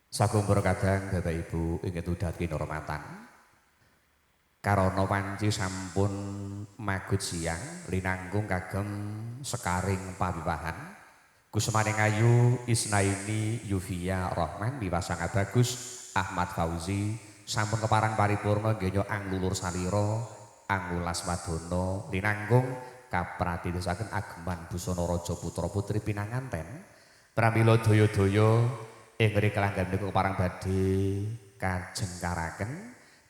Sagung para kadang Bapak Ibu ing tudat kinurmatan. Karana wanci sampun magut siang linangkung kagem sekaring pawiwahan. Kusumaning ayu Isnaini Yuvia Rohman miwah Sang Bagus Ahmad Fauzi sampun keparang paripurna nggenya anglulur salira angulas wadana linangkung kapratitisaken ageman busana raja putra putri pinanganten. Pramila daya-daya ing rikala niku keparang badhe kajengkaraken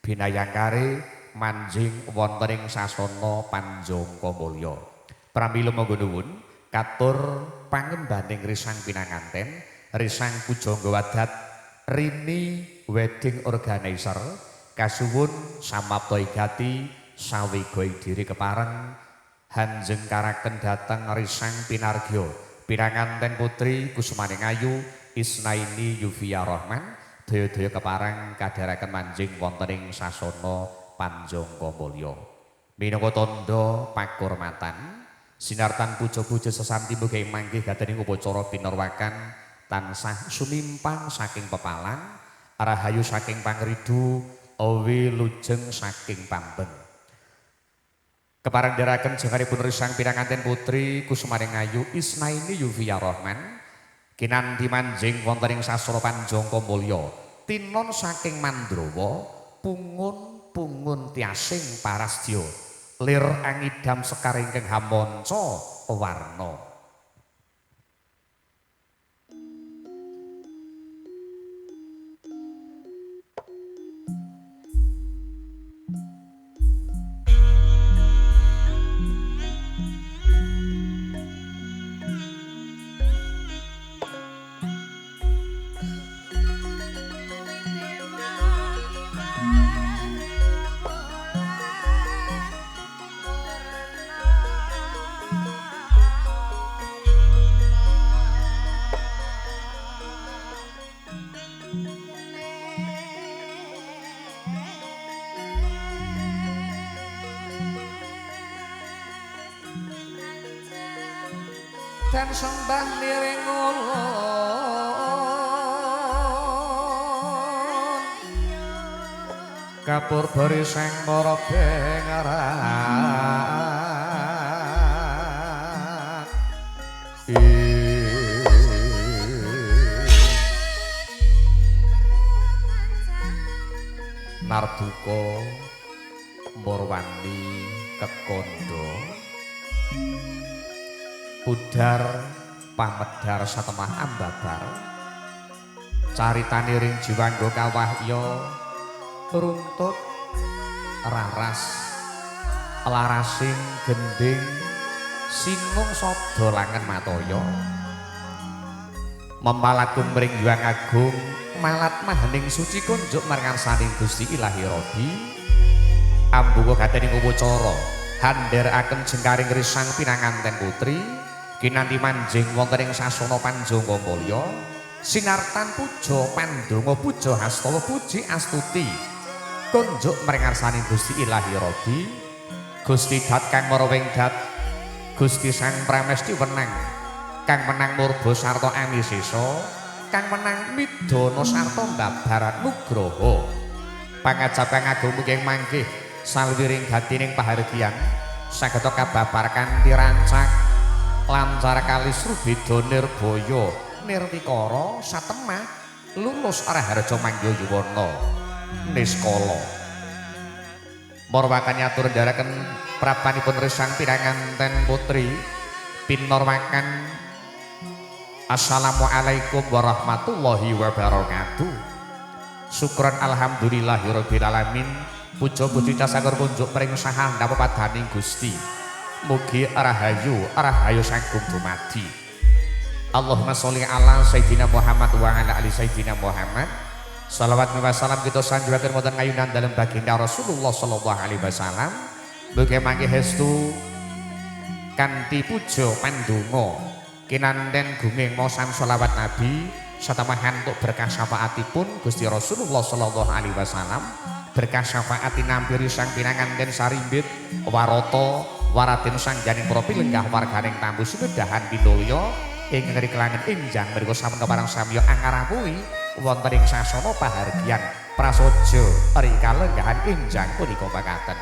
binayangkare manjing wonten ing sasana Panjangka Mulya. Pramila monggo nuwun katur pangembaning risang pinanganten, risang pujangga wadat Rini Wedding Organizer kasuwun samapta igati sawega ing diri kepareng hanjengkaraken dhateng risang pinargya pinanganten putri kusumaning ayu Isnaini Yuvia Rohman daya-daya kepareng kadharaken manjing wonten ing sasana Panjangka Mulya. Minangka tandha pakurmatan sinartan puja-puja sesanti mugi manggih gadaning upacara pinarwakan tansah sumimpang saking pepalang, rahayu saking pangridu, wilujeng saking pambeng. Kepareng ndherekaken jenenganipun risang pinanganten putri kusumaning ayu Isnaini Yuvia Rohman kinanthi manjing wonten ing sasana Panjangka Mulya tinon saking Mandrawa pungun-pungun tiasing parasdya lir angidam sekar ingkang hamanca warna. Dan sembah niring ulun kapur beri sang para bengaran Narduka Murwani kekondo pudar pamedar satemah ambabar caritane ring jiwangga kawahya runtut raras larasing gendhing sinung sabda langen mataya memalakum mring Hyang Agung malat mahening suci kunjuk marang saning Gusti Ilahi Rabbi ambuka gatening upacara handherekaken jengkaring risang pinanganten putri kinanti manjing wonten ing sasana Panjangka Mulya sinartan puja pandonga puja hastawa puji astuti kunjuk marang ngarsaning Gusti Ilahi Rabbi Gusti Dat kang marawing dat Gusti Sang Pramesti wenang kang menang murba sarta amisesa kang menang midana sarta mbabar nugraha pangajap kang agung mugi manggih salwiring gatining pahargyan saged kababar kanthi rancak lancar kalis rubeda nirbaya nirwikara satemah lulus raharja mangga yuwana niskala. Marwakan nyatur ndharaken praptanipun risang pinanganten putri pinorwakan. Assalamualaikum warahmatullahi wabarakatuh. Syukran alhamdulillahirabbil alamin. Puja-puji casakur kunjuk pring saha ndhapepadaning Gusti. Mugi rahayu rahayu sagung dumadi. Allahumma sholli ala Sayyidina Muhammad wa ala ali Sayyidina Muhammad. Salawat wa salam kita sanjungaken wonten ngayunan dalem baginda Rasulullah sallallahu alaihi wasallam. Mugi mangke hestu kanthi puja pandonga kinanten gunging maosan selawat Nabi satamahan untuk berkah syafaatipun Gusti Rasulullah sallallahu alaihi wasallam, berkah syafaat tinampi risang pinanganten sarimbit warata waraden sangganing para pilenggah warganing tambu sumedhahan pinulya ing ngeri kelangen injang mriku sampun kepareng samya angarawuhi wonten ing sasana pahargyan prasaja rika lenggahan enjang punika makaten.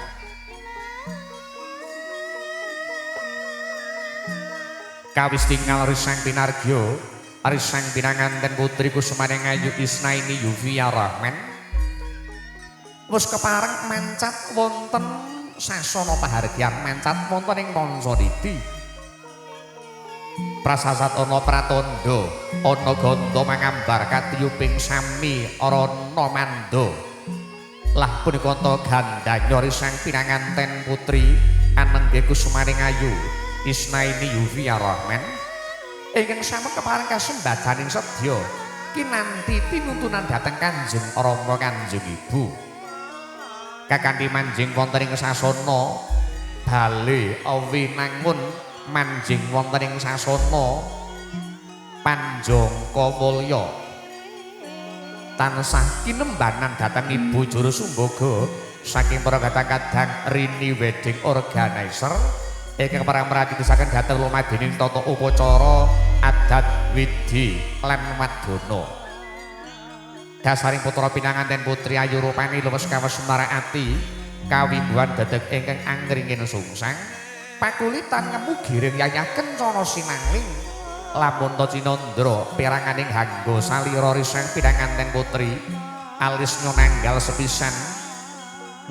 Kawis tingal risang pinargya risang pinanganten putri kusumaning ayu Isnaini Yuvia Rahman wis kepareng mancat wonten sasana pahargyan mancat wonten ing Pancaniti. Prasasat ana pratandha ana ganda mangambar katiyuping sami rana manda. Lah punika ta gandanya risang pinanganten putri anengge kusumaning ayu Isnaini Yuvia Rahman ingkang sampun kepareng kasembadaning sedya kinanti tinuntunan dhateng Kanjeng Rama Kanjeng Ibu. Kakanthi manjing wonten ing sasana bale winangun manjing wonten ing sasana Panjangka Mulya tansah kinembanan dhateng Ibu Juru Sumbaga saking para kadang-kadang Rini Wedding Organizer ingkang parang mratitisaken dhateng lumadining tata upacara adat widhi lan wadana. Dasaring putra pinanganten putri ayu rupani luwes kawes ati kawimbuhan dedeg ingkang angringin sungsang pakulitan ngemu giring yayah kencana sinangling lamun ta cinandra peranganing hangga salira risang pinanganten putri alis nyonanggal sepisan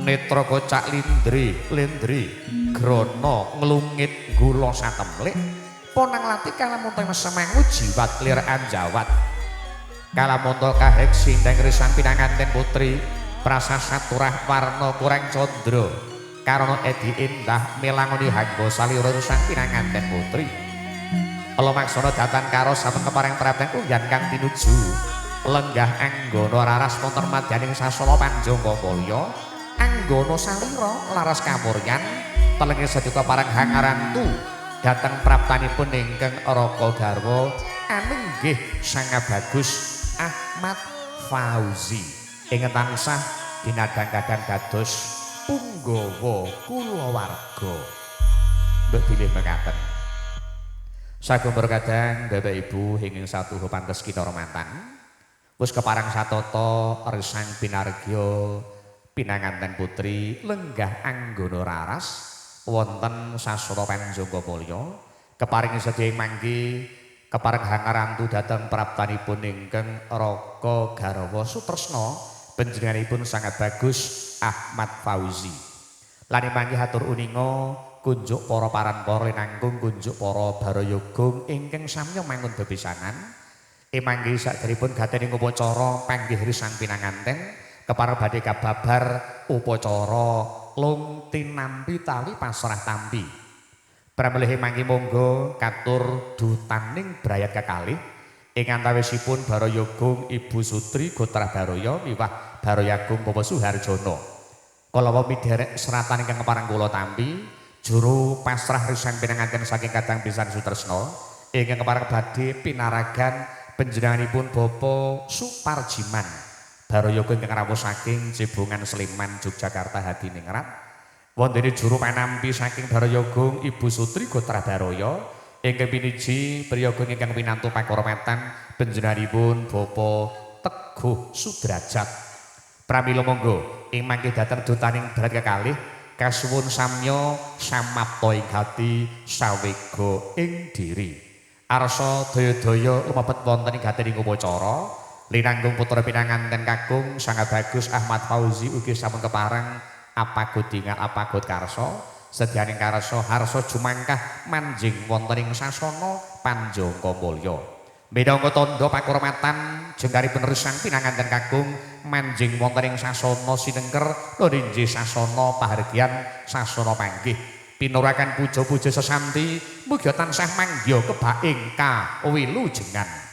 netra kocak lindri lindri grana nglungit gula satemlik ponang lati kalamunta semangu jiwat lir anjawat kalamunta kahek sindang risang pinanganten putri prasasat turah warna kurang candra karana edi endah melangoni hangga salira risang pinanganten putri. Ala maksana datan karo sampun kepareng prapten uyan kang tinuju lenggah anggana raras wonten madyaning sasana Panjangka Mulya anggana salira laras kamuryan telenge sedika pareng hangarantu dhateng praptanipun ingkang raka garwa anenggih sanga bagus Ahmad Fauzi ingkang tansah dinadang-kadang dados punggawa kulawarga. Mbok bilih mekaten. Sagung kadang Bapak Ibu ingkang satuhu pantes kinurmatan wis kepareng satata risang pinargya pinanganten putri lenggah anggana raras wonten sasana Panjangka Mulya keparing sedaya ing manggi kepareng hangarantu dhateng praptanipun ingkang raka garwa Sutresna panjenenganipun sangat bagus Ahmad Fauzi. Lan manggi hatur uninga kunjuk para paranpara linangkung kunjuk para barayogung ingkang samya mangun bepisanan ing manggi sakderipun gatening upacara panggih risang pinanganten kepareng badhe kababar upacara lung tinampi tali pasrah tampi. Pramila mangki monggo katur dutaning brayat kekalih ing antawisipun barayogung Ibu Sutri Gotrah Baraya miwah Barayagung Bapak Suharjono. Kala wau midherek seratan ingkang kepareng kula tampi juru pasrah risang pinanganten saking kadang pisan Sutresna ingkang kepareng badhe pinaragan panjenenganipun Bapak Suparjiman barayoga ingkang rawuh saking Cibongan Sleman Yogyakarta Hadiningrat. Wontene juru panampi saking barayoga Ibu Sutri Gotrah Baraya ingkang piniji prayoga ingkang pinantu pakurmatan panjenenganipun Bapak Teguh Sudrajat. Pramila monggo ing mangke dhateng dutaning berat kekalih kasuwun samya samapta ing gati sawega ing diri. Arsa daya-daya lumebet wonten ing gatining upacara linanggung putra pinanganten kakung sangat bagus Ahmad Fauzi ugi sampun kepareng apagot tingal apagot karsa sedyaning karsa harsa jumangkah manjing wonten ing sasana Panjangka Mulya. Minangka tandha pakurmatan jengkaripun risang pinanganten kakung manjing wonten ing sasana sinengker nurinji sasana pahargyan sasana panggih pinurakan puja-puja sesanti mugi tansah manggiha kebaing kawilujengan.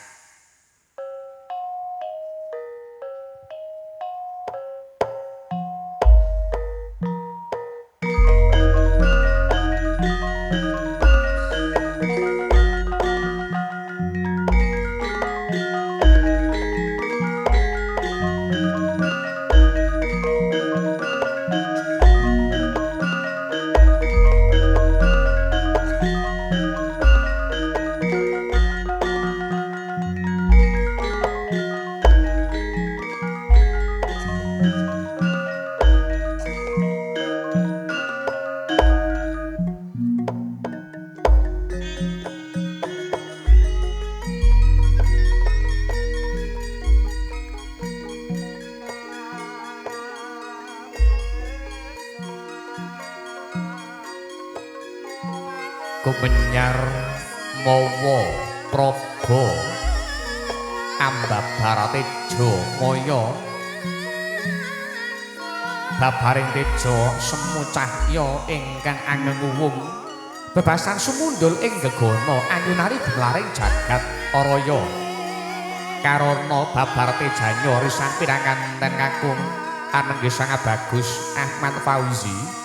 Kumenyar mawa praga ambabar teja maya babaring teja semu cahya ingkang angenguwung bebasan sumundul ing gegana anyunari gumlaring jagat araya karana babar tejanya risang pinanganten kakung anenggih sangat bagus Ahmad Fauzi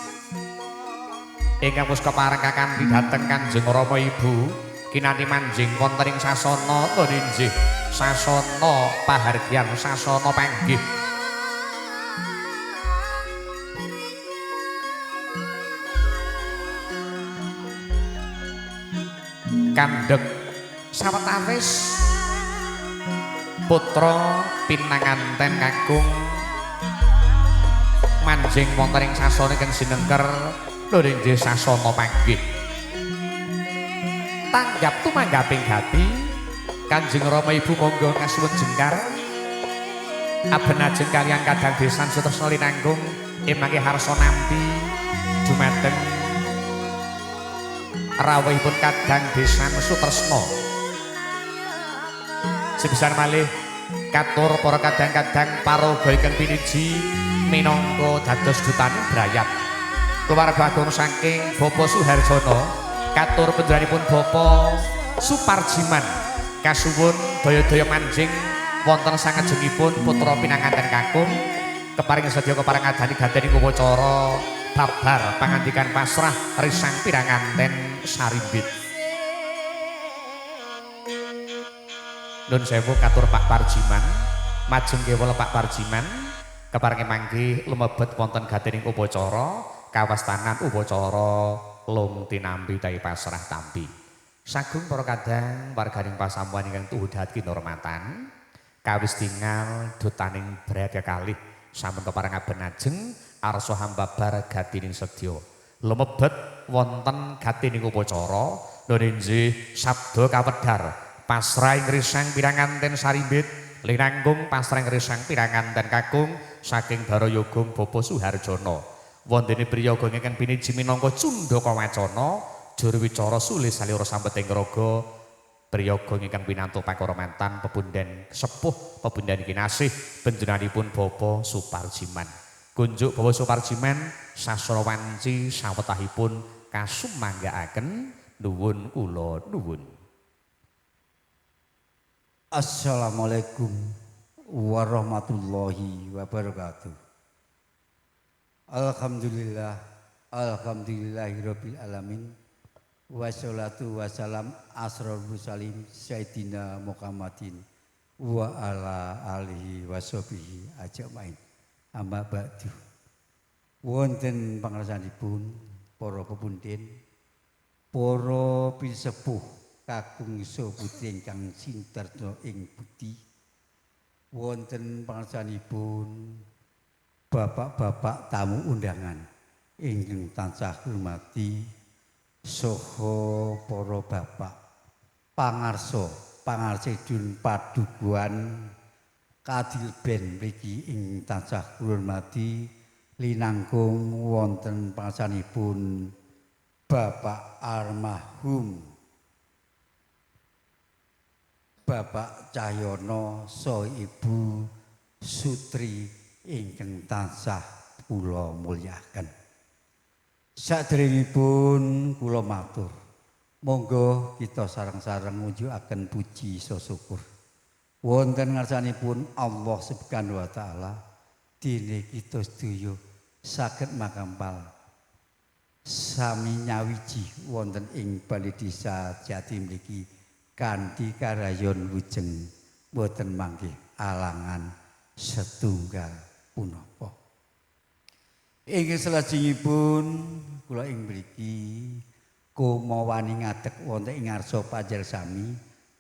ingkang wis kepareng kakanthi dhateng Kanjeng Rama Ibu kinanti manjing wonten ing sasana tuninjih sasana pahargyan sasana panggih kandhek sawetawis putra pinanganten kakung manjing wonten ing sasana ingkang sinengker lho sasana panggih tanggap tumanggaping gati Kanjeng Rama Ibu monggo kasuwun jengkar abenajeng kaliyan kadang besan sutresna linangkung emangke harsa nampi dumateng rawuhipun kadang besan sutresna sepisan malih katur para kadang-kadang paraga ingkang piniji minangka dados dutaning brayat keluarga agung saking Bapak Suharjono katur panjenenganipun Bapak Suparjiman kasuwun daya-daya manjing wonten sangajengipun putra pinanganten kakung keparing sedya kepareng adani gadeni upacara babar pangandikan pasrah risang pinanganten sarimbit. Nun sewu katur Pak Parjiman majeng kewala Pak Parjiman keparenge mangke lumebet wonten gadening upacara kawastanan upacara lung tinampi utawi pasrah tampi. Sagung para kadang warganing pasamuan ingkang tuhu dahat kinurmatan kawis tingal dutaning brayat kekalih sampun kepareng abenajeng arsa hambabar gatining sedya lumebet wonten gatining upacara nuninjih sabda kawedhar pasrah ing risang pinanganten sarimbit linangkung pasrah ing risang pinanganten kakung saking Baroyogung Bapak Suharjono wontene priyaga ingkang piniji minangka cundhaka wacana juru wicara sule salira sambeting raga priyaga ingkang pinantu pakormantan pepunden sepuh pepunden kinasih panjenenganipun Bapak Suparjiman. Kunjuk Bapak Suparjiman sastra wanci sawetahipun kasumanggaaken nuwun kula nuwun. Assalamualaikum warahmatullahi wabarakatuh. Alhamdulillah, alhamdulillahirabbil alamin. Wassalatu wassalam asrul mursalin sayyidina Muhammadin wa ala alihi washabihi ajmain. Amma ba'du. Wonten pangrsanipun para pepunden, para pisepuh kakung saha putri ingkang sinterna ing budi. Wonten pangrsanipun bapak-bapak tamu undangan ingkang tansah hormati saha para bapak pangarsa pangarsidun padukuhan Kadilben mriki ing tansah hormati linangkung wonten pangarsanipun Bapak almarhum Bapak Cahyono saha Ibu Sutri ingkang tansah kula mulyakaken. Saderengipun kula matur, monggo kita sareng-sareng ngunjukaken puji saha syukur wonten ngarsanipun Allah Subhanahu wa taala dene kita sedaya saged makampal sami nyawiji wonten ing Balai Desa Jati mriki kanthi karayon wujeng boten manggih alangan setunggal punapa. Ing salajengipun kula ing mriki kumawani ngadeg wonten ing ngarsa panjenengan sami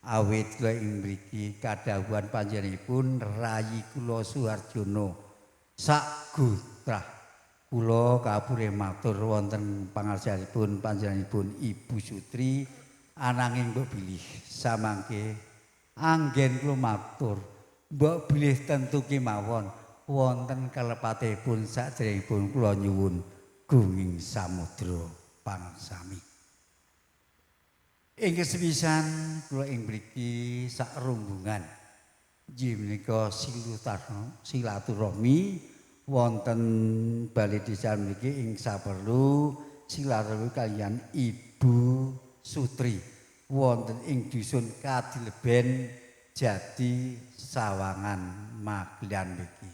awit kula ing mriki kadhawuhan panjenenganipun rayi kula Suharjono sak gutrah kula kapure matur wonten pangarsanipun panjenenganipun Ibu Sutri ananging mbok bilih samangke anggen kula matur mbok bilih tentu kemawon wonten kalepatipun saderengipun kula nyuwun gunging samudra pangsami. Ing sepisan kula ing mriki sak rombongan inggih menika silaturahmi wonten Balai Desa mriki ing saperlu silaturahmi kaliyan Ibu Sutri wonten ing dusun Kadileben Jati Sawangan Magelang mriki.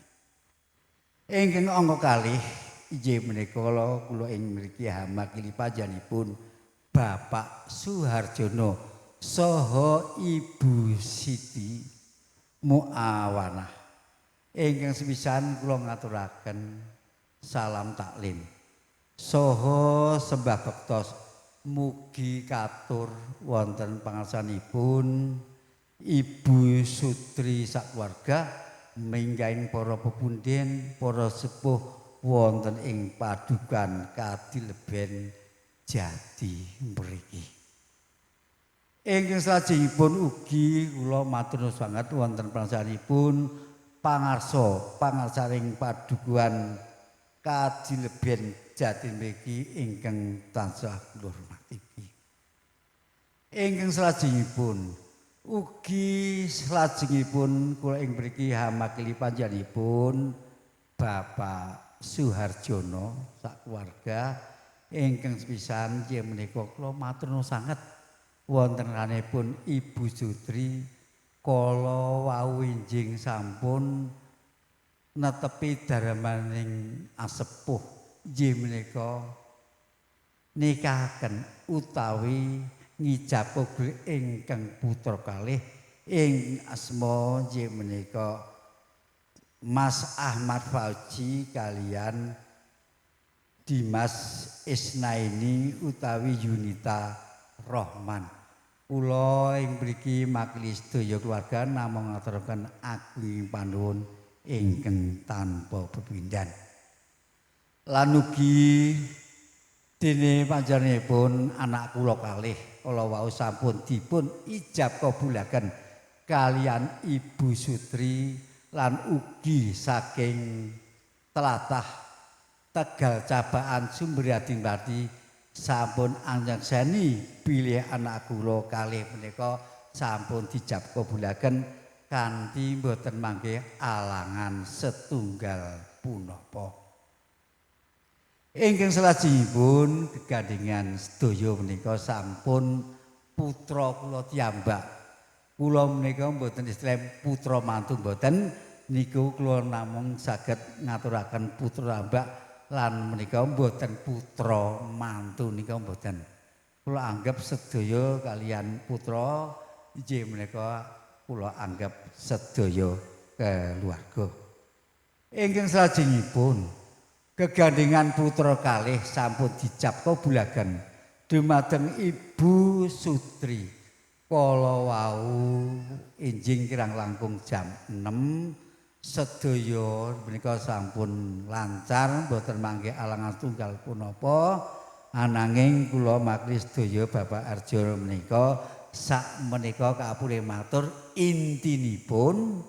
Ingkang angka kalih inggih menika kula ing mriki hamakili panjenenganipun Bapak Suharjono saha Ibu Siti Muawanah. Ingkang sepisan kula ngaturaken salam taklim saha sembah bektos mugi katur wonten pangarsanipun Ibu Sutri sakeluarga minggaing para pepunden, para sepuh wonten ing padukan Kadileben Jati mriki. Ingkang salajengipun ugi kula matur nuwun sanget wonten pangarsanipun pangarsa pangarsaning padukuhan Kadileben Jati mriki ingkang tansah kula hormati. Ingkang salajengipun ugi salajengipun kula ing mriki hamakili panjenenganipun Bapak Suharjono sakeluarga ingkang sepisan inggih menika kula matur nuwun sanget wonten ranipun Ibu Sutri kala wau enjing sampun netepi darmaning asepuh inggih menika nikahaken utawi ngijab kabul ingkang putra kalih ing asma inggih menika Mas Ahmad Fauzi kaliyan Dimas Isnaini utawi Yunita Rohman. Kula ing mriki makili sedaya keluarga namung ngaturaken agung panuwun ingkang tanpa pepindhan. Lan ugi dene panjenenganipun anak kula kalih kala wau sampun dipun ijab kabulaken kaliyan Ibu Sutri lan ugi saking tlatah Tegal Cabaan Sumberadi Mlati sampun anyakseni bilih anak kula kalih menika sampun dijab kabulaken kanthi mboten mangke alangan setunggal punapa. Ingkang salajengipun gegandhengan sedaya menika sampun putra kula tiyambak. Kula menika mboten istilah putra mantu mboten, niku kula namung saged ngaturaken putra mbak lan menika mboten putra mantu nika mboten. Kula anggap sedaya kaliyan putra inggih menika kula anggap sedaya keluarga. Ingkang salajengipun gegandhengan putra kalih sampun dijab kabulaken dumateng Ibu Sutri kala wau enjing kirang langkung jam 6 sedaya menika sampun lancar mboten mangke alangan tunggal punapa. Ananging kula makli sedaya Bapak Arjono menika sak menika kapure matur intinipun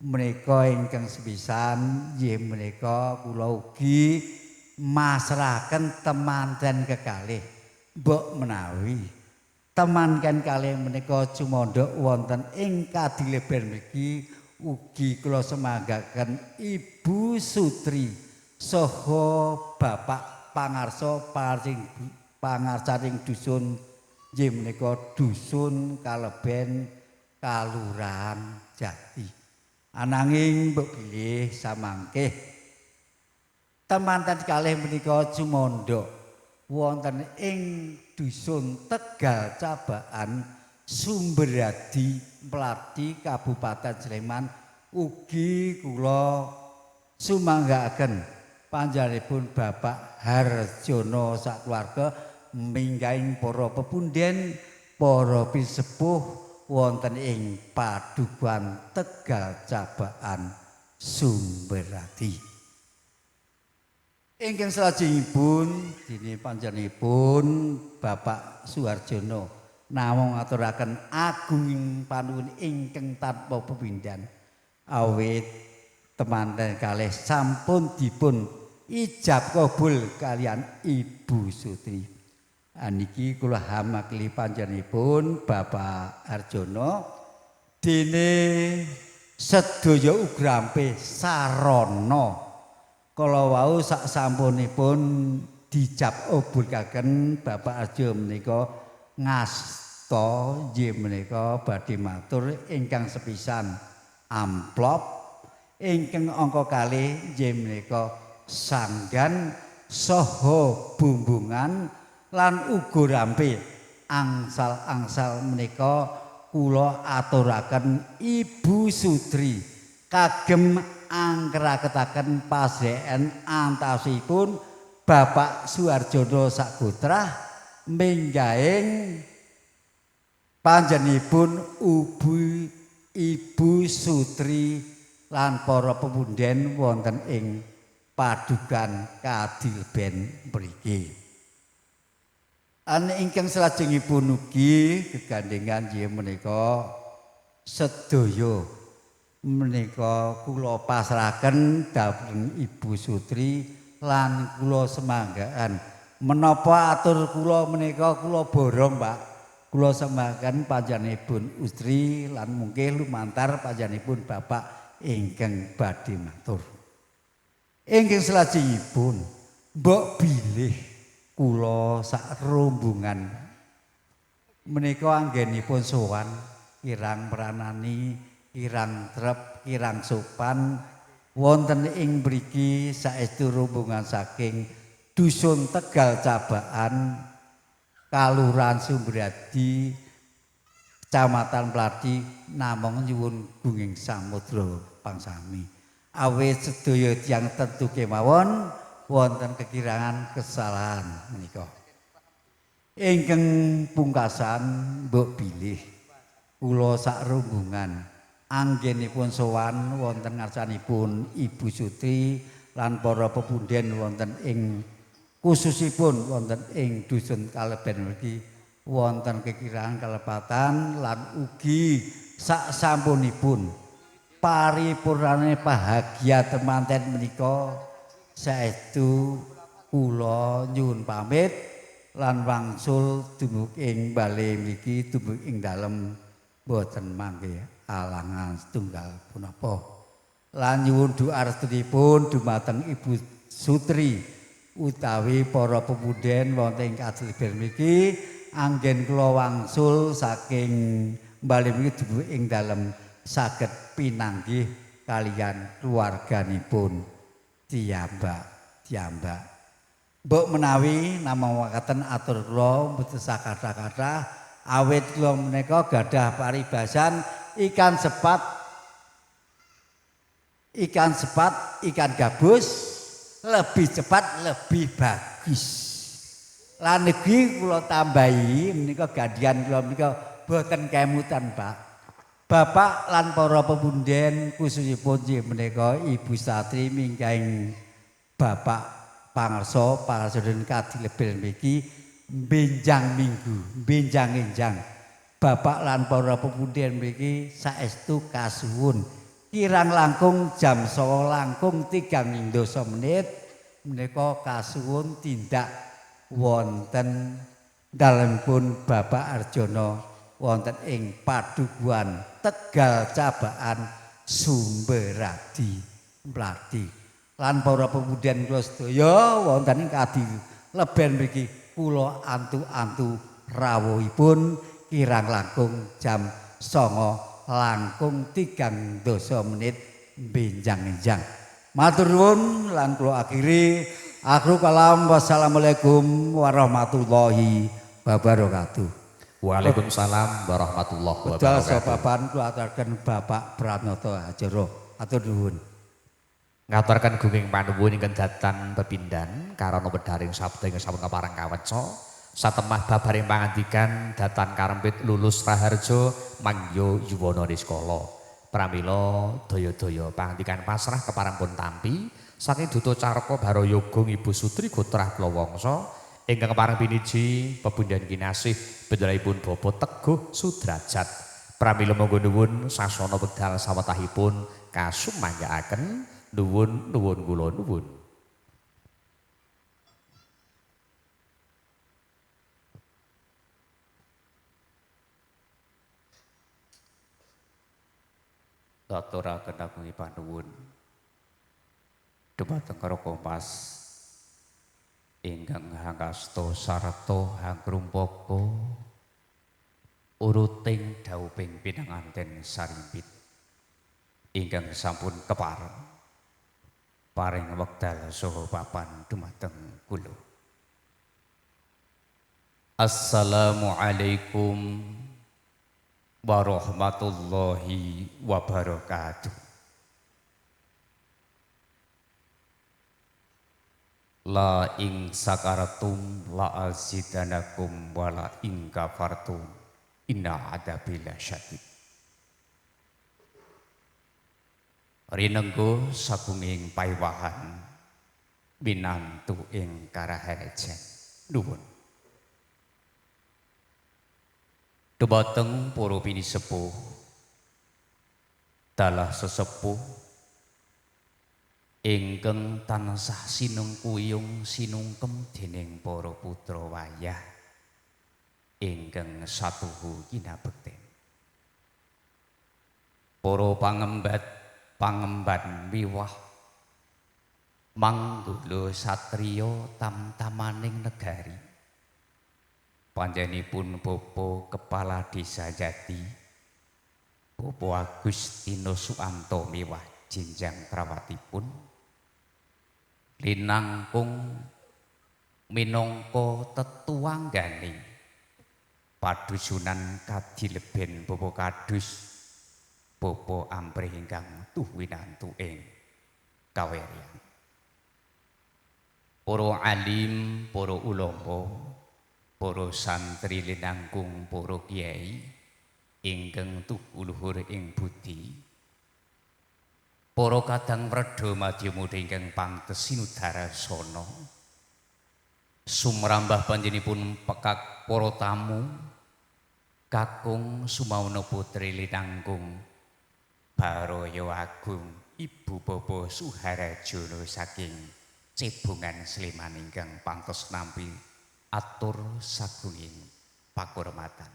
menika ingkang sepisan nggih menika kula ugi masrahaken temanten kekalih. Mbok menawi temanten kalih menika cumandha wonten ing Kadileben mriki ugi kula semanggaken Ibu Sutri saha Bapak Pangarsa pangarsaning dusun nggih menika dusun Kaleben Kalurahan Jati. Ananging mbok bilih samangke temanten kalih menika cumandha wonten ing dusun Tegal Cabaan Sumberadi Mlati Kabupaten Sleman ugi kula sumanggaaken panjenenganipun Bapak Harjono sakeluarga minggaing para pepunden, para pisepuh wonten ing Padukuhan Tegal Cabaan Sumberadi. Ingkang salajengipun dene panjenenganipun Bapak Suharjono namung ngaturaken agunging panuwun ingkang tanpa pepindhan awit temanten kalih sampun dipun ijab kabul kaliyan Ibu Sutri. Niki kula hamakili panjenenganipun Bapak Arjono dene sedaya ugrampe sarana kala wau sak sampunipun dicap obulkaken Bapak Arjo menika ngasta nggih menika badhe matur ingkang sepisan amplop ingkang angka kalih nggih menika sanggan saha bumbungan lan uga rampe angsal-angsal menika kula aturaken Ibu Sutri kagem angkeraketaken pasreen antawisipun Bapak Suharjono sagotrah minggahing panjenenganipun Ibu Sutri lan para pepunden wonten ing padukan Kadilben mriki. An ingkang salajengipun ugi gegandhengan nggih menika sedaya menika kula pasrahaken dhateng Ibu Sutri lan kula semanggaan. Menapa atur kula menika kula borong, Pak. Kula semanggaken panjenenganipun Ustri lan mungkin lumantar panjenenganipun Bapak ingkang badhe matur. Ingkang salajengipun mbok bilih kula sak rombongan menika anggenipun sowan kirang pranani, kirang trep, kirang sopan wonten ing mriki saestu rombongan saking Dusun Tegal Cabaan, Kalurahan Sumberadi, Kecamatan Mlati, namung nyuwun gunging samudra pangsami. Awit sedaya tiyang tentu kemawon wonten kekirangan kesalahan menika. Ingkang pungkasan mbok bilih kula sak rombongan anggenipun sowan wonten ngarsanipun Ibu Sutri lan para pepunden wonten ing khususipun wonten ing dusun Kaleben mriki wonten kekirangan kalepatan lan ugi sak sampunipun paripurnane bahagia temanten menika saestu kula nyuwun pamit lan wangsul dumugi ing bale mriki dumugi ing dalem boten mangke alangan setunggal punapa. Lan nyuwun doa restunipun dumateng Ibu Sutri utawi para pepunden wonten ing Kadilben mriki anggen kula wangsul saking bale mriki dumugi ing dalem saged pinanggih kaliyan keluarganipun tiyambak-tiyambak. Mbok menawi namung wekaten atur kula mboten sakathah-kathah awit kula menika gadah paribasan ikan sepat, ikan sepat, ikan gabus lebih cepat lebih bagus. Lan niki kula tambahi menika gandian kula menika boten kemutan, Pak. Bapak lan para pepunden khususipun nggih menika Ibu Satri minggahing Bapak Pangarsa Pangarsodon Kadileben mriki benjang minggu, benjang-enjang. Bapak lan para pepunden mriki saestu kasuwun. Kirang langkung jam 9 langkung 3 menit menika kasuwun tindak wonten dalemipun Bapak Arjono wonten ing Padukuhan Tegal Cabaan Sumberadi Mlati. Lan para pemudian kula sedaya wonten ing Kadileben mriki kula antu-antu rawuhipun kirang langkung jam 9 langkung 3 menit benjang-enjang. Matur nuwun lan kula akhiri akhirul kalam, wassalamualaikum warahmatullahi wabarakatuh. Waalaikumsalam warahmatullahi Wedal wabarakatuh. Sopapan kula aturaken Bapak Pranoto Hajoro. Atur nuwun. Ngaturaken gunging panuwun ingkang datan pepindhan karana wedharing sabda ingkang sampun kapareng kaweca. Satemah babaring pangandikan datan karempit Lulus Raharjo mangya yuwana niskala. Pramila daya-daya pangandikan pasrah kepareng pun tampi saking duta caraka barayoga Ibu Sutri Gotrah Klawangsa ingkang kepareng piniji pepundhen kinasih bendaripun Bapak Teguh Sudrajat. Pramila monggo nuwun sasana wekdal sawetahipun kasumanggaaken nuwun nuwun kula nuwun. Aturaken agung panuwun dumateng Kompas ingkang hangasta sarta hangrumpaka uruting dhauping pinanganten sarimpit ingkang sampun kepareng paring wekdal saha papan dumateng kula. Assalamualaikum warahmatullahi wabarakatuh. La ing sakaratum la azidanakum wa la ing kafartum inna adabi lasyadid. Rinenggo sagunging paiwahan minantu ing karahajan. Nuwun. Dumateng para pinisepuh, dalah sesepuh ingkang tansah sinungkuyung sinungkem dening para putra wayah ingkang satuhu kinabekten. Para pangembat pangemban wiwah manggala satriya tamtamaning negari. Panjenenganipun Bapak Kepala Desa Jati, Bapak Agustinus Suwanto miwah jenjang krawatipun linangkung minangka tetuanggane padusunan Kadileben Bapak Kadus Bapak Amprih ingkang tuh winantu ing kaweryan. Para alim, para ulama, para santri linangkung para kiai ingkang tuhu luhur ing budi, para kadang wredha madya mudha ingkang pantes sinudarasana, sumrambah panjenenganipun pekak para tamu kakung sumauna putri linangkung Baraya Agung Ibu Bapak Suharajono saking Cebongan Sleman ingkang pantes nampi atur sagunging pakurmatan.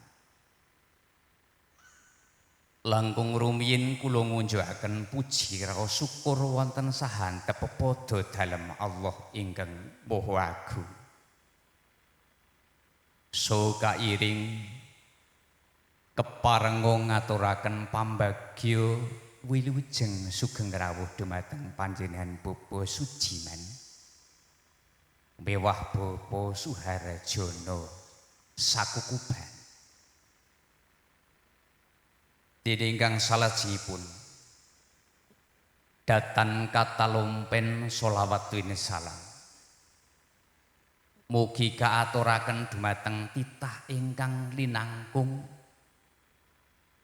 Langkung rumiyin kula ngunjukaken puji raos syukur wonten sahantep pepadha dalem Allah ingkang Maha Agung. So kairing keparenga ngaturaken pambagya wilujeng sugeng rawuh dumateng panjenengan Bapak Sujiman mewah Bapak Suharjono sakukuban. Dene ingkang salajengipun datan katalompen sholawat salam mugi kaaturaken dumateng titah ingkang linangkung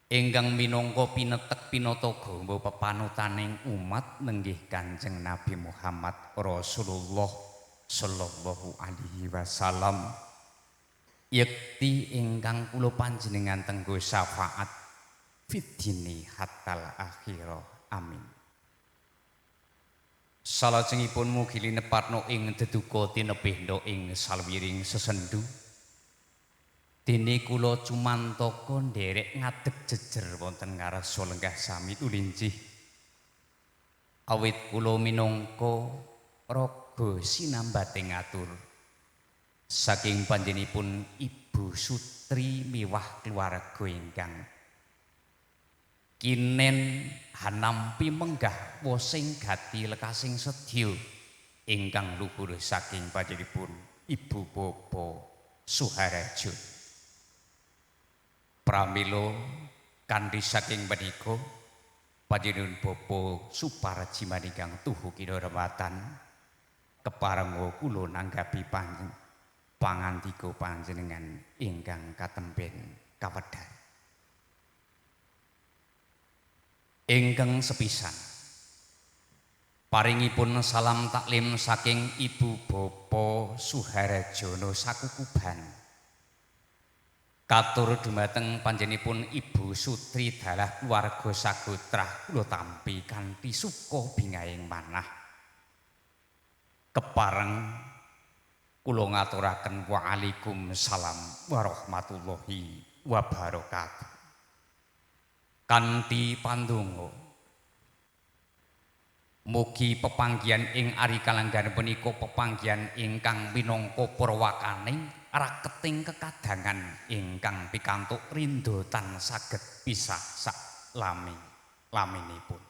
ingkang minangka pinetek pinataga pepanutaning umat nenggih Kanjeng Nabi Muhammad Rasulullah sallallahu alaihi wasallam, yekti ingkang kula panjenengan tenggo syafaat fidini hatal akhirah. Amin. Salajengipun mugi linepatno ing deduka tinebihna ing salwiring sesendu. Dene kula cumantaka nderek ngadeg jejer wonten ngarsa lenggah sami tulinjih. Awit kula minangka raga sinambating atur saking panjenenganipun Ibu Sutri miwah keluarga ingkang kinen hanampi menggah wosing gati lekasing sedya ingkang luhur saking panjenenganipun Ibu Bapak Suharajo. Pramila kanthi saking menika panjenengan Bapak Suparjiman ingkang tuhu kinurmatan keparenga kula nanggapi pangandika panjenengan ingkang katemben kawedhar. Ingkang sepisan paringipun salam taklim saking Ibu Bapak Suharajono sakukuban katur dumateng panjenenganipun Ibu Sutri dalah keluarga sagotrah kula tampi kanthi suka bingahing manah. Kepareng kula ngaturaken waalaikumsalam warahmatullahi wabarakatuh. Kanthi pandonga Mugi pepanggihan ing Ari Kalenggahan punika pepanggihan ingkang minangka purwakaning raketing kekadangan ingkang pikantuk rindha tan saged pisah sak lami laminipun.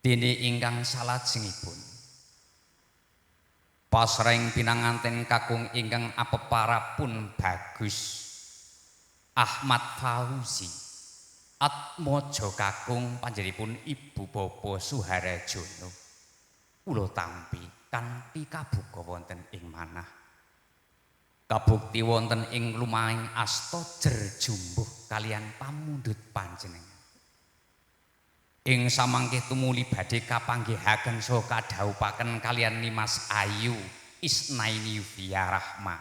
Dene ingkang salajengipun pasreng pinanganten kakung ingkang apeparapun Bagus Ahmad Fauzi Atmaja kakung panjenenganipun Ibu Bapak Suharjono kula tampi kanthi kabuka wonten ing manah kabukti wonten ing lumahing asta jer jumbuh kalian pamundhut panjenengan. Ing samangke tumuli badhe kapanggihaken saha kadhawuhaken kalian Nimas Ayu Isnaini Via Rahma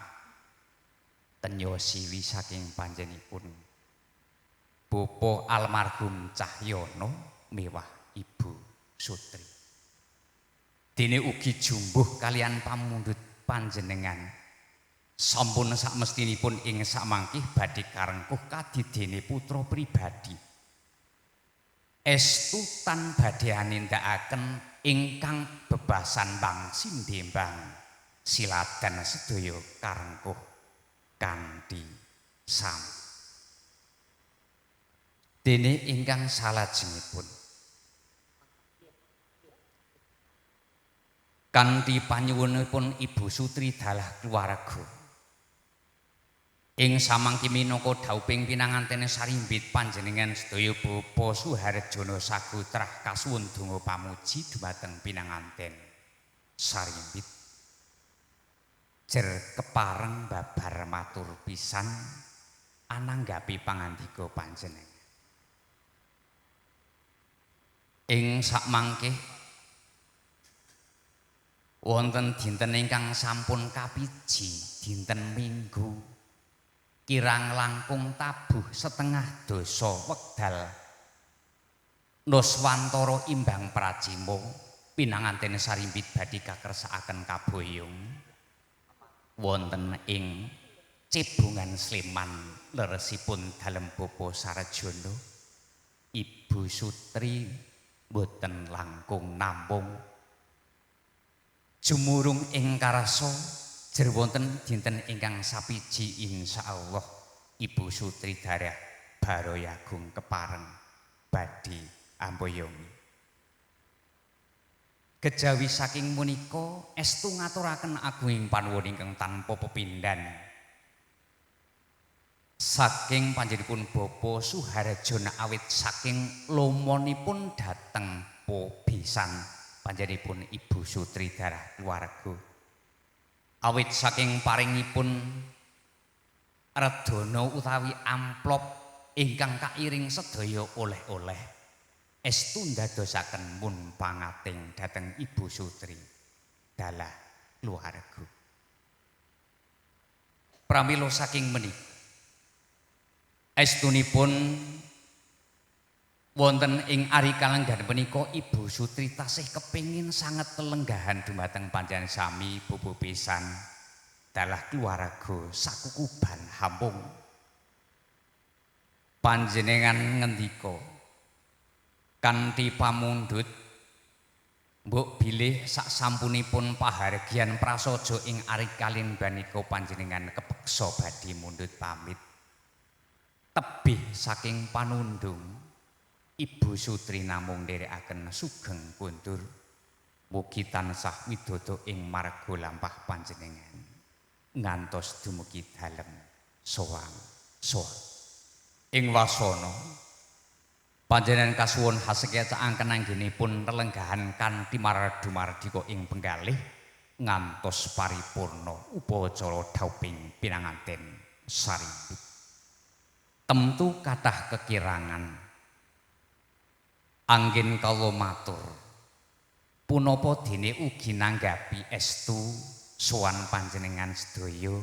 tenya siwi saking panjenenganipun Bapak almarhum Cahyono miwah Ibu Sutri. Dene ugi jumbuh kalian pamundhut panjenengan sampun sakmestinipun ing samangkih badhe karengkuh kadidene putra pribadi. Estu tan badhe anindakaken ingkang bebasan bang sindembang siladan sedaya karengkuh kanthi sami. Dene ingkang salajengipun kanthi panyuwunipun Ibu Sutri dalah keluarga ing samangki minangka dhauping pinangantene sarimbit panjenengan sedaya Bapak Suharjono sagotrah kasuwun donga pamuji dumateng pinanganten sarimbit jer kepareng babar matur pisan ananggapi pangandika panjenengan. Ing sakmangke wonten dinten ingkang sampun kapiji dinten Minggu kirang langkung tabuh setengah dasa wekdal nuswantara imbang pracima pinanganten sarimbit badhe kakersakaken kaboyong wonten ing Cebongan Sleman leresipun dalem Bapak Sarjono Ibu Sutri boten langkung nampung jumurung ing karasa jer wonten dinten ingkang sapiji insyaallah Ibu Sutri Darah Baroyagung kepareng badhe amboyongi. Kejawi saking punika estu ngaturaken agunging panuwun ingkang tanpa pepindhan saking panjenenganipun Bapak Suharjono awit saking lomonipun dhateng pobisan panjenenganipun Ibu Sutri Darah keluarga awit saking paringipun redana utawi amplop ingkang kairing sedaya oleh-oleh estu ndadosaken mun pangating dhateng Ibu Sutri dalah keluarga. Pramila saking menika estunipun wonten ing Ari Kalenggahan punika Ibu Sutri tasih kepingin sanget lelenggahan dumateng panjenengan sami bubu pisan dalah keluarga sakukuban hampung. Panjenengan ngendika kanthi pamundhut mbok bilih sak sampunipun pahargyan prasaja ing Ari Kalenggahan punika panjenengan kepeksa badhe mundhut pamit. Tebih saking panundung Ibu Sutri namung nderekaken sugeng kundur mugi tansah widodo ing marga lampah panjenengan ngantos dumugi dalem sowan sowan. Ing wasana panjenengan kasuwun hasekecakaken anggenipun lelenggahan kanthi maradu-mardika ing penggalih ngantos paripurna upacara dhauping pinanganten sarimbit. Temtu kathah kekirangan anggen kawula matur punapa dene ugi nanggapi estu sowan panjenengan sedaya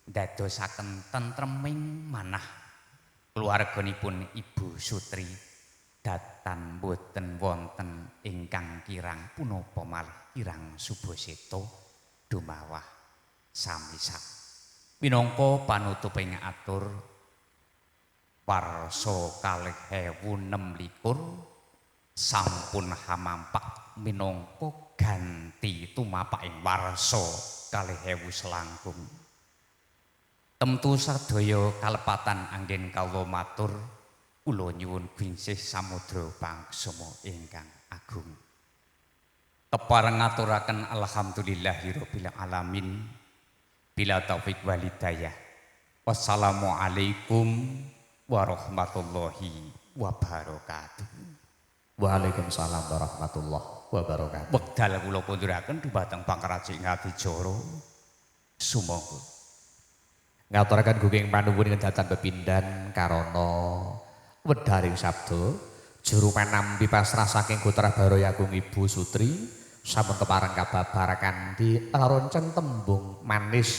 ndadosaken tentreming manah keluarganipun Ibu Sutri datan boten wonten ingkang kirang punapa malih kirang subaseta dumawah sami-sami. Minangka panutuping atur warsa 2026 sampun hamampak minangka ganti tumapaking warsa 2000 selangkung. Temtu sadaya kalepatan anggen kawula matur kula nyuwun bingsih samudra pangsama ingkang agung. Kepareng ngaturaken alhamdulillahirabbil alamin bila taufik wal hidayah. Wassalamualaikum warahmatullahi wabarakatuh. Waalaikumsalam warahmatullahi wabarakatuh. Wekdal kula punduraken dumateng Pangraji Ngatijara. Sumangga. Ngaturaken guging panuwun ing datan pepindhan karana wedharing sabda juru panampi pasrah saking Gotra Baraya Agung Ibu Sutri sampun kepareng kababar kanthi reroncen tembung manis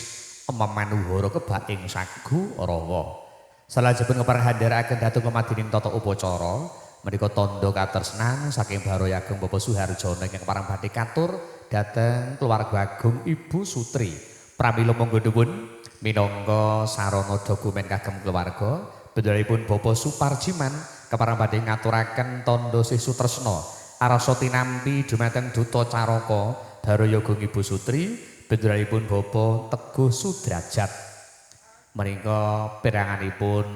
memanuhara kebak ing sagu rawa. Salajengipun kepareng handharaken dhateng pemadining tata upacara menika tandha katresnan saking Baraya Agung Bapak Suharjono ingkang kepareng badhe katur dhateng keluarga agung Ibu Sutri. Pramila monggo nuwun minangka sarana dokumen kagem keluarga bendaripun Bapak Suparjiman kepareng badhe ngaturaken tandha sih sutresna arasa tinampi dumateng Duta Caraka Baraya Agung Ibu Sutri bendaripun Bapak Teguh Sudrajat. Menika peranganipun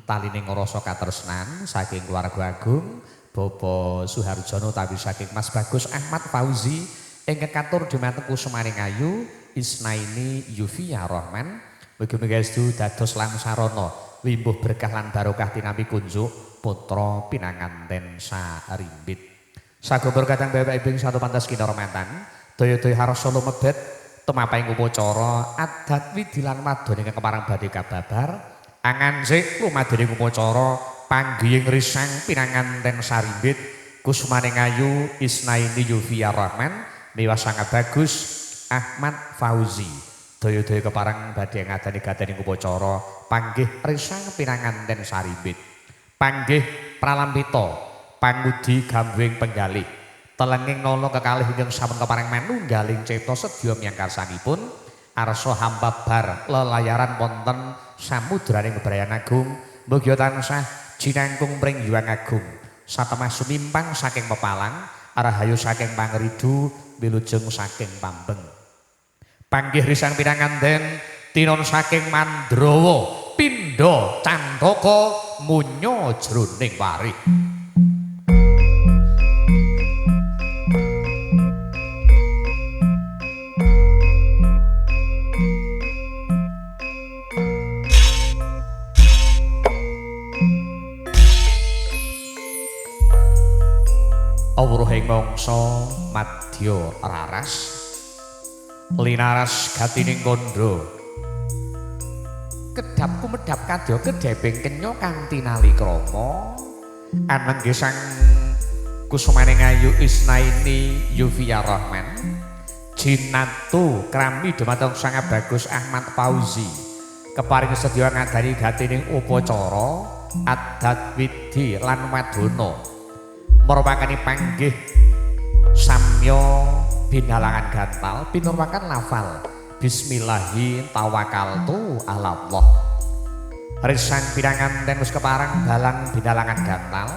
talining rasa katresnan saking keluarga agung Bapak Suharjono utawi saking Mas Bagus Ahmad Fauzi ingkang katur dumateng Kusumaning Ayu Isnaini Yufia Rahman. Mugi-mugi estu dados lan sarana wimbuh berkah lan barokah tinampi kunjuk putra pinanganten sarimbit. Sagompor kadang bapak ibu satu pantas kinurmatan daya-daya harsa lumebet tumapahing upacara adat widhi lan wadon ingkang kepareng badhe kababar angansik lumadening upacara panggihing risang pinanganten sarimbit Kusumaning Ayu Isnaini Yufia Rahman miwah sangat bagus Ahmad Fauzi. Daya-daya kepareng badhe ngadani gadaning upacara panggih risang pinanganten sarimbit. Panggih pralampita pangudi gambing penggalih telenging nala kekalih ingkang sampun kepareng manunggaling cipta sedya miyang karsanipun arsa hambabar lelayaran wonten samudraning bebrayan agung mugia tansah jinangkung pring Hyang Agung satemah sumimpang saking pepalang rahayu saking pangridu wilujeng saking pambeng. Panggih risang pinanganten tinon saking Mandrawa pindha cantaka munya jroning warih. Awruhing mangsa madya raras linaras gatining kandha kedhap kumedhap kadya kedheping kenya kanthi nalikrama anengge sang Kusumaning Ayu Isnaini Yufia Rahman jinatu krami dumateng Sang Bagus Ahmad Fauzi keparing sedya ngadani gatining upacara adat widhi lan wadana merupakani panggih samya binalangan gantal pinurwakan lafal bismillahi tawakkaltu ala Allah. Risang pinanganten wis kepareng balang binalangan gantal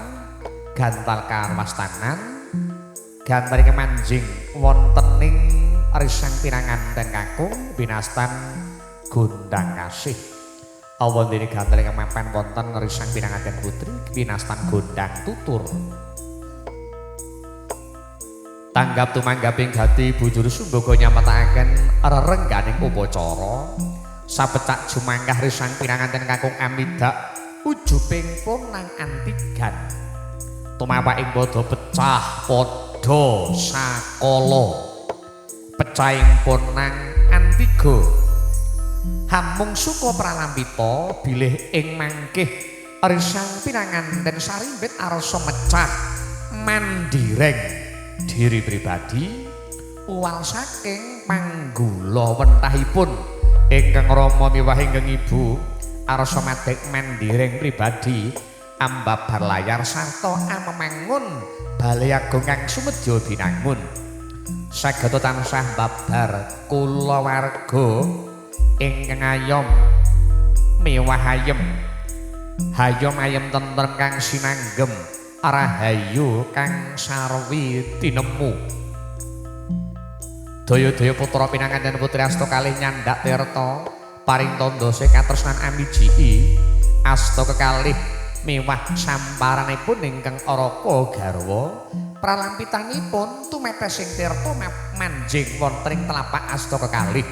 gantal karwastanan gantal kemanjing wontening risang pinanganten kakung binastan gondang kasih. Awontene gantal ingkang mapan wonten risang pinanganten putri binastan gondang tutur. Tanggap tumanggaping gati bujur sumbaga nyametakaken rerengganing upacara sapecak jumangkah risang pinanganten kakung amidak ujuping ponang antigan tumapaking padha pecah padha sakala pecahing ponang antiga hamung suka pralampita bilih ing mangkih risang pinanganten sarimbit arsa mecah mandireng diri pribadi uwal saking panggula wentahipun ingkang rama miwah ingkang ibu arsa madeg mandireng pribadi ambabar layar sarta amemangun balai agung kang sumedya binangun sageta tansah babar kulawarga ingkang ayom miwah ayem hayom ayem tentrem kang sinanggem rahayu kang sarwi tinemu. Daya-daya putra pinanganten putri asta kalih nyandak tirta paring tandha katresnan amijii asta kekalih miwah samparanipun ingkang araka garwa pralampitanipun tumetesing tirta manjing wonten ing telapak asta kekalih.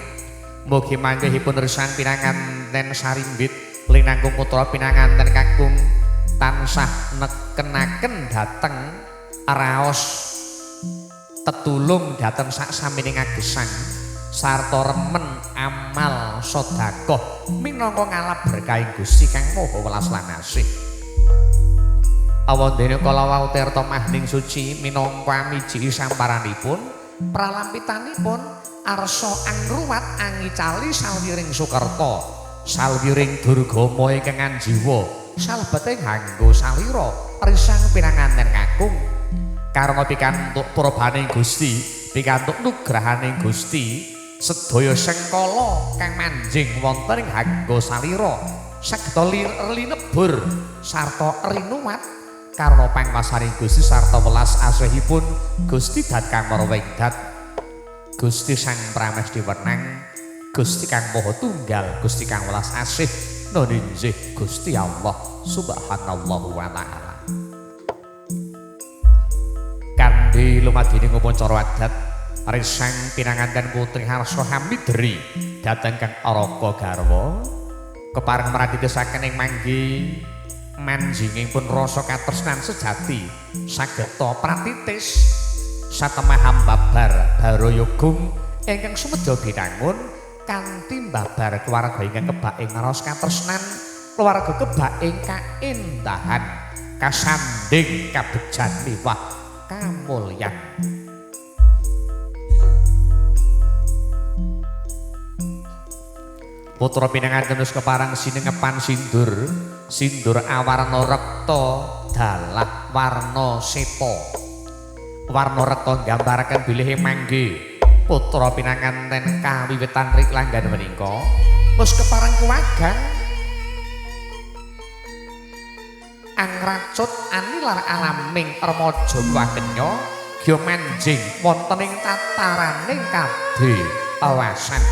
Mugi manggihipun risang pinanganten sarimbit linangkung putra pinanganten kakung tansah nekenaken dhateng raos tetulung dhateng sak samining agesang sarta remen amal sedekah minangka ngalap berkahing Gusti kang Maha Welas lan Asih. Awandene kala wau tirta mahning suci minangka amiji samparanipun pralampitanipun arsa angruwat angicali salwiring sukerta salwiring durgama ingkang anjiwa salebeting hanggo salira risang pinanganten kakung karena pikantuk prabaning Gusti pikantuk nugrahaning Gusti sedaya sengkala kang manjing wonten ing hanggo salira saged linebur sarta rinuwat karena pangwasaning Gusti sarta welas asihipun Gusti dat kang marwegdat Gusti Sang Pramesti Wenang Gusti kang Maha Tunggal Gusti kang welas asih nuninjih Gusti Allah Subhanahu wa ta'ala. Kanthi lumadining upacara adat risang pinanganten putri Harsa Hamidri dhateng kang araka garwa kepareng mratitesaken ing manggi manjinging pun rasa katresnan sejati sageta pratitis satemah hambabar baroyogung ingkang sumedya binangun kanthi mbabar keluarga ingkang kebak ing raos katresnan keluarga kebak ing kaendahan kasanding kabejan miwah kamulyan. Putra pinanganten wis keparang sinengepan sindur sindur awarna rekta dalah warna sepa. Warna rekta nggambaraken bilih manggi putra pinanganten kawiwitan rik langgan menika wis kepareng kuwagang angracut anilar alaming remaja kuwakenya gya manjing wonten ing tataraning kadhe awasan.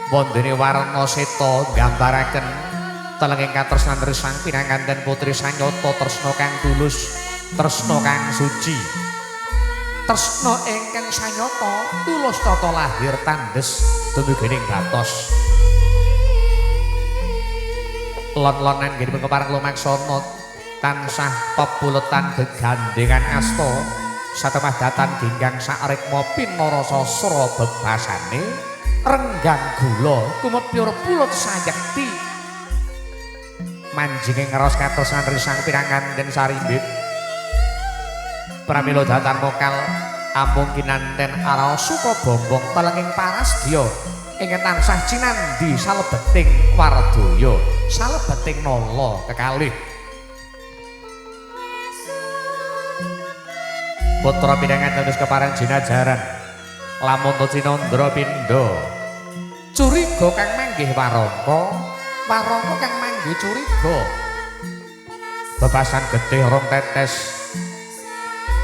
Wondene warna seta nggambaraken telenging katresnan risang pinanganten putri sanyata tresna kang tulus tresna kang suci tresna ingkang sanyata tulus tata lahir tandes dumugining batos. Lon-lonan nggih kepareng lumaksana tansah pepuletan gegandengan asta satemah datan ginggang sakrikma pinarasa sra bebasane renggang gula kumepyur pulut sayekti manjinge ngeros katresnan risang pinanganten sarimbit. Pramila datan mokal amung kinanten araos suka bombong telenging parasdya ingkang tansah cinandhi salebeting wardaya salebeting nala kekalih. Putra pinanganten wis kepareng jinajaran lamun cinandra pindha curiga kang manggih warangka warangka kang manggih curiga bebasan getih rong tetes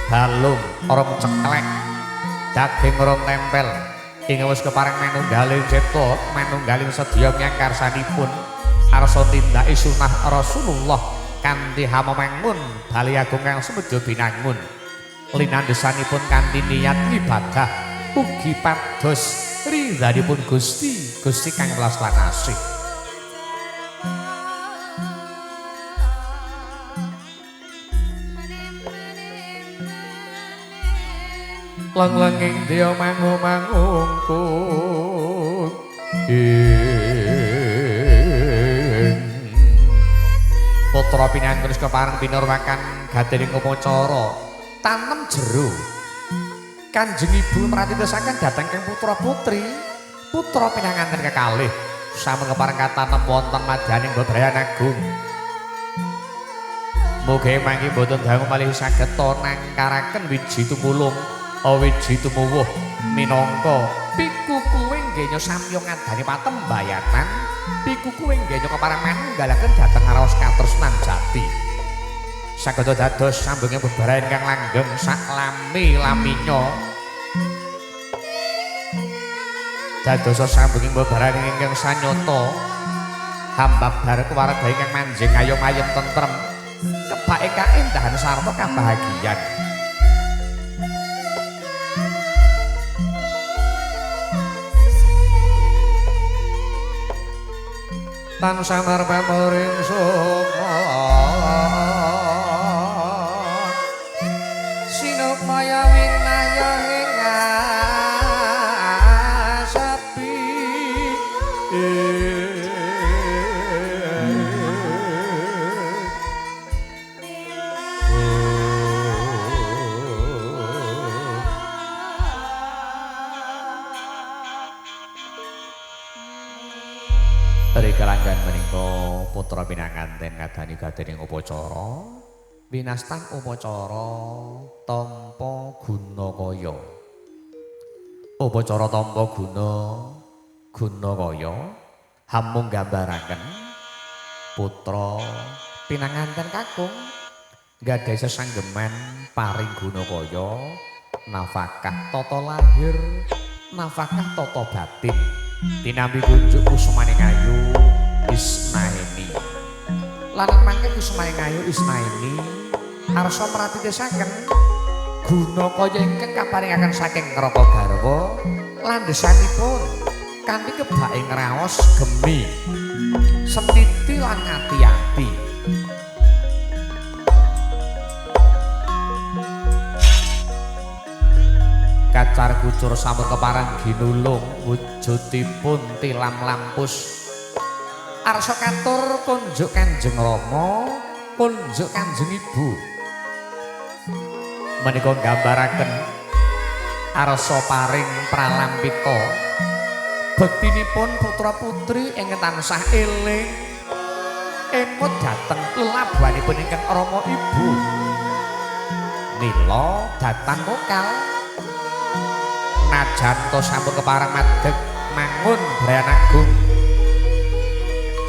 balung rong ceklek daging rong tempel ing wis kepareng manunggaling cipta manunggaling sedya nyangkarsanipun arsa tindake sunah Rasulullah kanthi hamamangun bali agung kang sumedya binangun linandhesanipun kanthi niat ibadah ugi pados ridhanipun Gusti Gusti kang welas lan asih. Leng-lenging dya mangu-mangungkung ing putra pinangan wis kepareng pinurwakan gadening upacara tanem jero. Kanjeng Ibu mratitesaken dhateng kang putra putri putra pinanganten kekalih sampun kepareng katanem wonten madyaning bebrayan agung. Mugi mangke boten dangu malih saged nangkaraken wiji tumulung wiji tumuwuh minangka pikukuwing genya samya ngadani patembayatan pikukuwing genya kepareng manunggalaken dhateng raos katresnan jati. Saged dados sambunge bebarayan kang langgeng sak lami-laminya. Dadosa sambunging bebarayan ingkang sanyata hambabar keluarga ingkang manjing ayom-ayem tentrem kebake kaendahan sarta kabahagian. Tansah marpamuring sukma sinupaya winaya ing asapi. Kalanggan menika putra pinanganten ngadani gadening upacara winastan upacara tampa guna kaya. Upacara tampa guna kaya hamung gambaraken putra pinanganten kakung gadhahi sesanggeman paring guna kaya nafkah tata lahir nafkah tata batin tinampi kunjuk kusumaning ayu Isnaeni. Lan mangke kusumaning ayu Isnaeni arsa pratitisaken guna kaya ingkang kaparingaken saking neraka garwa landhesanipun kanthi kebake ngraos gemi setiti lan ati-ati. Kacar kucur sampun kepareng ginulung wujudipun tilam lampus. Arsa katur kunjuk Kanjeng Rama, kunjuk Kanjeng Ibu. Menika nggambaraken arsa paring pralampita bektinipun putra putri ingkang tansah eling emut dhateng lelabuhanipun ingkang rama ibu. Mila datan vokal najan to sampun kepareng madeg mangun brayan agung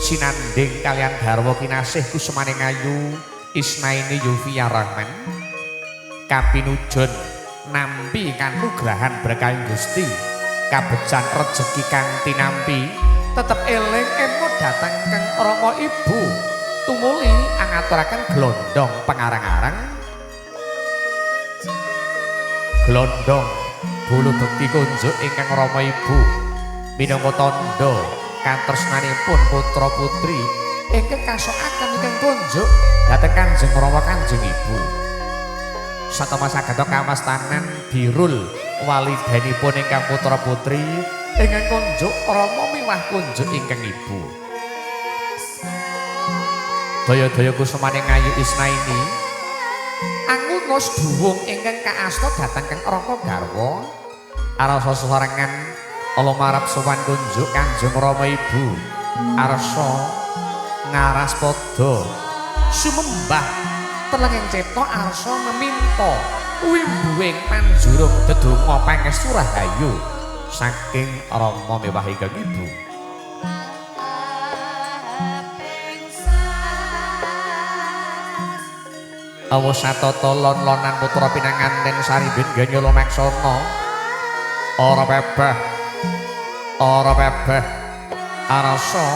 sinanding kalian garwa kinasih kusumaning ayu Isnaini Yufia Rahman kapinujon nampi kanugrahan berkahing Gusti kabejan rejeki kang tinampi tetep eling emut dhateng kang rama ibu tumuli angaturaken glondong pengarang-arang glondong bulu bekti kunjuk ingkang rama ibu minangka tandha katresnanipun putra putri ingkang kasokaken ingkang kunjuk dhateng Kanjeng Rama Kanjeng Ibu. Satama saged kawastanan birul walidainipun ingkang putra putri ingkang kunjuk rama miwah kunjuk ingkang ibu. Daya-daya kusumaning ayu Isnaini angunus duwung ingkang kaasta dhateng kang Raka garwa arsa sesarengan ala marap sowan kunjuk Kanjeng Rama Ibu arsa ngaraspada sumembah telenging cipta arsa meminta wimbuhing panjurung dedonga pangestu rahayu saking rama mewah ingkang ibu. Awa satata lon-lonan putra pinanganten saribin ganyala maksana ora pebeh ora pebeh arasa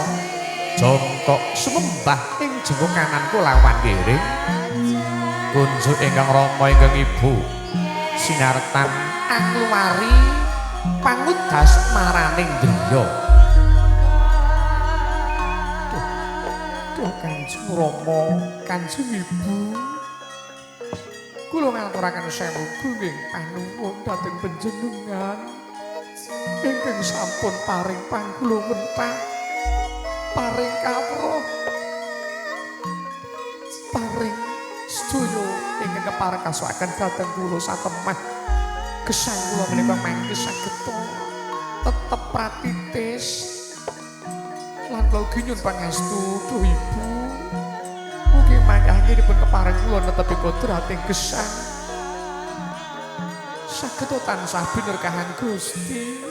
jongkok sumembah ing jenguk kanan kulawan kiring kunjuk ingkang rama ingkang ibu sinartan angluwari pangudas maraning driya. Duh Kanjeng Rama Kanjeng Ibu kula ngaturaken sewu gunging panuwun dhateng panjenengan ingkang sampun paring pangkula wentah paring kawruh paring sedaya ingkang kepareng kasuwaken dhateng kula satemah gesang kula menika mangke saged tetep pratitis lan kula ugi nyuwun pangestu duh Ibu mugi mangkane kepareng kula netepi kodrating gesang saged tansah binerkahan Gusti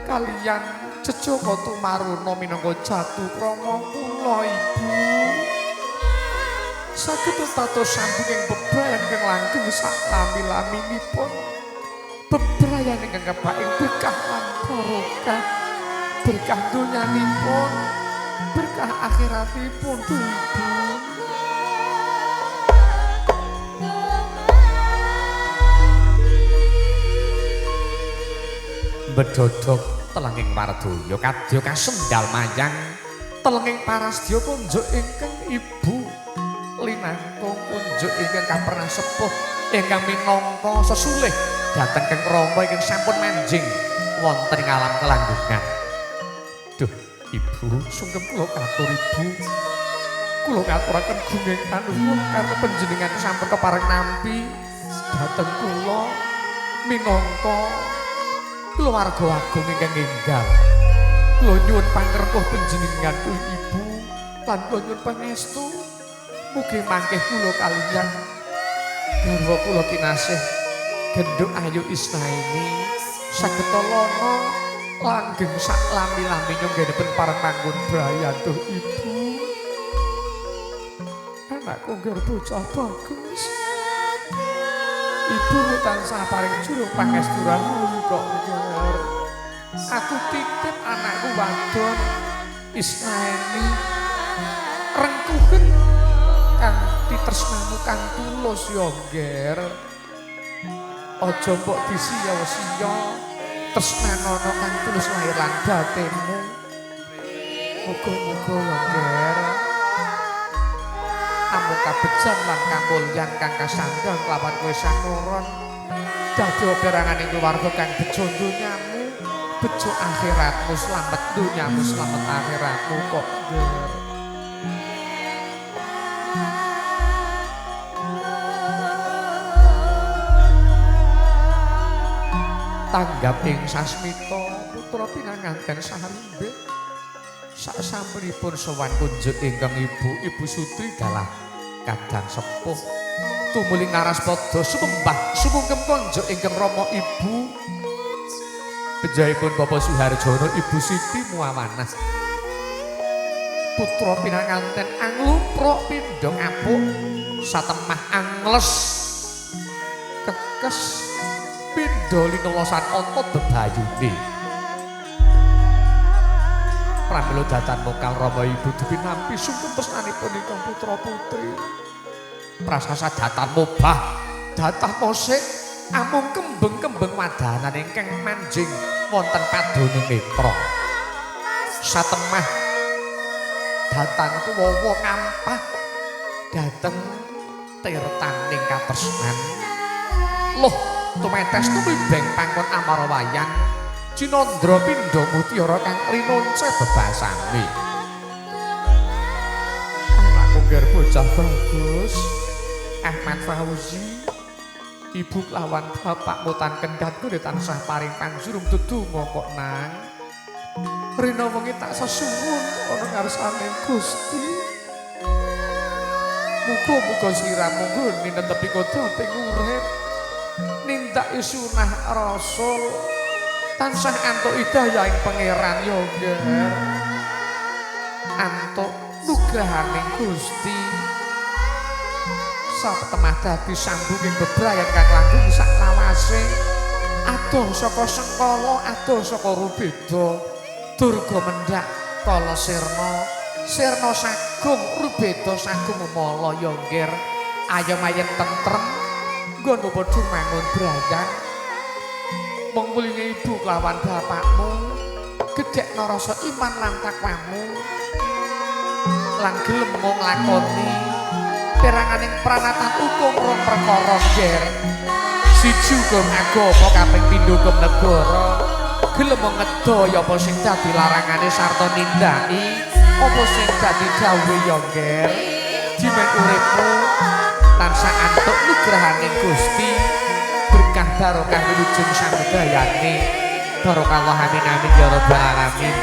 kaliyan jejaka tumaruna minangka jatuh krama kula Ibu. Saged tato sambunging bebrayan ingkang langgeng sak lami-laminipun. Bebrayan ingkang kepaing berkah lan barokah. Berkah donyanipun, berkah akhiratipun duh Ibu. Bedodok telenging wardaya kadya kasendal mayang telenging parasdya kunjuk ingkang ibu linangkung kunjuk ingkang kaprah sepuh ingkang minangka sesulih dhateng keng rama ingkang sampun manjing wonten ing alam kelanggengan. Duh ibu, sungkem kula katur ibu. Kula ngaturaken gunging panuwun karena panjenengan sampun kepareng nampi dhateng kula minangka keluarga agung ingkang enggal. Kula nyuwun pangrengkuh panjenengan duh ibu lan kula nyuwun pangestu mugi mangke kula kaliyan garwa kula kinasih Genduk Ayu Isnaini saged lana langgeng sak lami-lami nyunggenipun pareng manggon brayan duh ibu. Anakku ngger bocah bagus. Ibu tansah paring juru pangestu rahayu kok ngger. Aku titip anakku wadon Isnaini rengkuhen kanthi tresnamu kang tulus ya ngger. Aja mbok disiya-siya tresnanono kang tulus lahir lan batinmu. Muga-muga ya ngger amung kabejan lan kamulyan kang kasandhang kelawan kowe sanuron dadi peranganing keluarga kang bejo donyamu, bejo akhiratmu, slamet donyamu, slamet akhiratmu kok ngger. Tanggap ing sasmita putra pinanganten saharimbit sak sampunipun sowan kunjuk ingkang ibu, Ibu Sutri dalah kadang sepuh tumuli ngaras padha sumembah sumungkem kunjuk ingkang rama ibu benjahipun Bapak Suharjono Ibu Siti Muawanah putra pinanganten anglupruk pindha ngapuk satemah angles kekes pindha linelosan otot bebayune. Pramila datan mokal rama ibu dipinampi sungkem tresnanipun ingkang putra putri. Prasasa datan mobah datah mosik amung kembeng-kembeng wadanan ingkang manjing wonten padone netra. Satemah datan kuwawa ngampah dhateng tirtaning katresnan. Loh tumetes tumibeng pangkon amara wayang cinandra pindha mutiara kang rinonce bebasane. Anakku ngger bocah bagus Ahmad Fauzi, ibu lawan bapak mutan kendhat kuwi tansah paring panjurung dedonga kok nang. Rina wengi tak sesuwun ana ngarsane Gusti. Muga-muga sliramu nggone netepi kodrating urip. Nindaki sunah Rasul tansah antuk hidayah ing pangeran ya ngger. Antuk nugrahaning Gusti. Satemah dadi sambunging bebrayan kang langgeng sak lawase. Adoh saka sengkala, adoh saka rubeda. Durga mendhak kala sirna, sirna sagung rubeda sagung umala ya ngger. Ayem ayem tentrem nggon padha mangun brayan. Mung mulinge ibu kelawan bapakmu, gedhekno rasa iman lan takwamu, lan gelem nglakoni peranganing pranatan hukum rong perkara ngger. Siji hukum agama, kaping pindho hukum negara. Gelem ngedaya apa sing dadi larangane sarta nindaki apa sing dadi dawuhe ya ngger. Jimen uripmu tansah antuk nugrahaning Gusti, berkah barokah wilujeng samudayane. Barokallah amin amin ya rabbal alamin.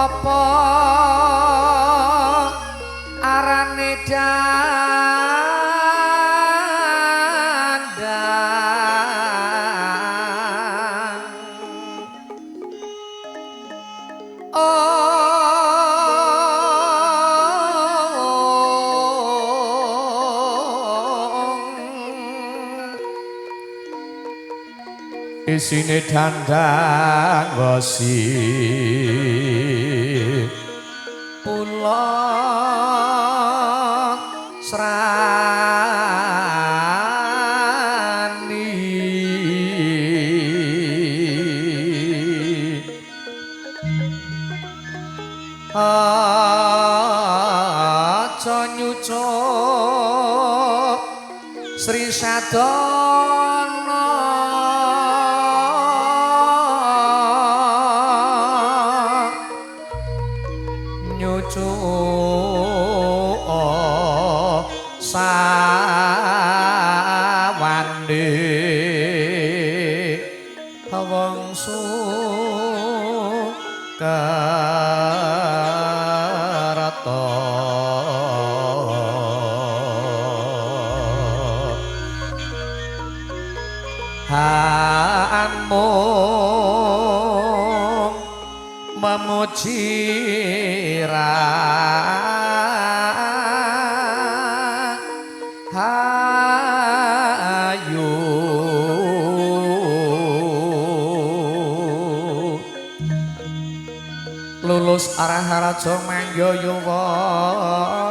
Apa arane dandang? Isine dandang wesi pula srani aja nyucuk Sri Sadana sawande wong sukerta amung memuji rahayu lulus arah raja mangya yuwa